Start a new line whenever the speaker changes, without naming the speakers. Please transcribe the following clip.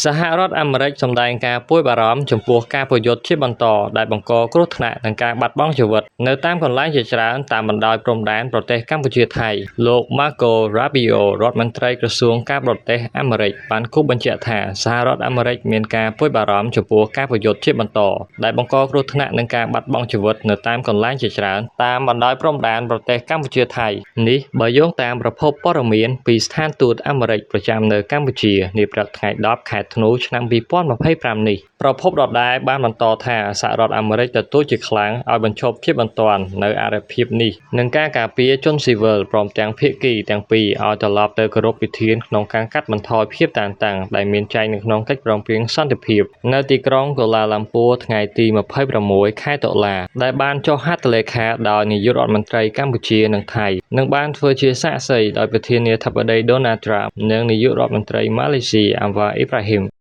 សហរដ្ឋអាមេរិកសម្ដែងការព្រួយបារម្ភចំពោះការប្រយុទ្ធជាបន្តដែលបង្កគ្រោះថ្នាក់និងការបាត់បង់ជីវិតនៅតាមកន្លែងជាច្រើនតាមបណ្ដោយព្រំដែនប្រទេសកម្ពុជាថៃលោក Marco Rubio រដ្ឋមន្ត្រីក្រសួងការបរទេសអាមេរិកបានគូសបញ្ជាក់ថាសហរដ្ឋអាមេរិកមានការព្រួយបារម្ភចំពោះការប្រយុទ្ធជាបន្តដែលបង្កគ្រោះថ្នាក់និងការបាត់បង់ជីវិតនៅតាមកន្លែងជាច្រើនតាមបណ្ដោយព្រំដែនប្រទេសកម្ពុជាថៃនេះបើយោងតាមប្រភពព័ត៌មានពីស្ថានទូតអាមេរិកប្រចាំនៅកម្ពុជានាព្រឹកថ្ងៃ10ខែធ្នូឆ្នាំ2025នេះប្រភពដដែលបានបន្តថាសហរដ្ឋអាមេរិកទទូចជាខ្លាំងឲ្យបញ្ឈប់ជាបន្ទាន់នៅអរិភាពនេះនិងការការពារជនស៊ីវិលព្រមទាំងភាគីទាំងពីរឲ្យត្រឡប់ទៅគោរពវិធានក្នុងការកាត់បន្ថយភាពតានតឹងដែលមានចែងនៅក្នុងកិច្ចព្រមព្រៀងសន្តិភាពនៅទីក្រុងកូឡាឡាំពួរថ្ងៃទី26ខែតុលាដែលបានចុះហត្ថលេខាដោយនាយករដ្ឋមន្ត្រីកម្ពុជានិងថៃនិងបានធ្វើជាសាក្សីដោយប្រធានាធិបតីដូណាល់ត្រាំនិងនាយករដ្ឋមន្ត្រីម៉ាឡេស៊ីអាន់វ៉ាអ៊ីប្រាហ៊ីម។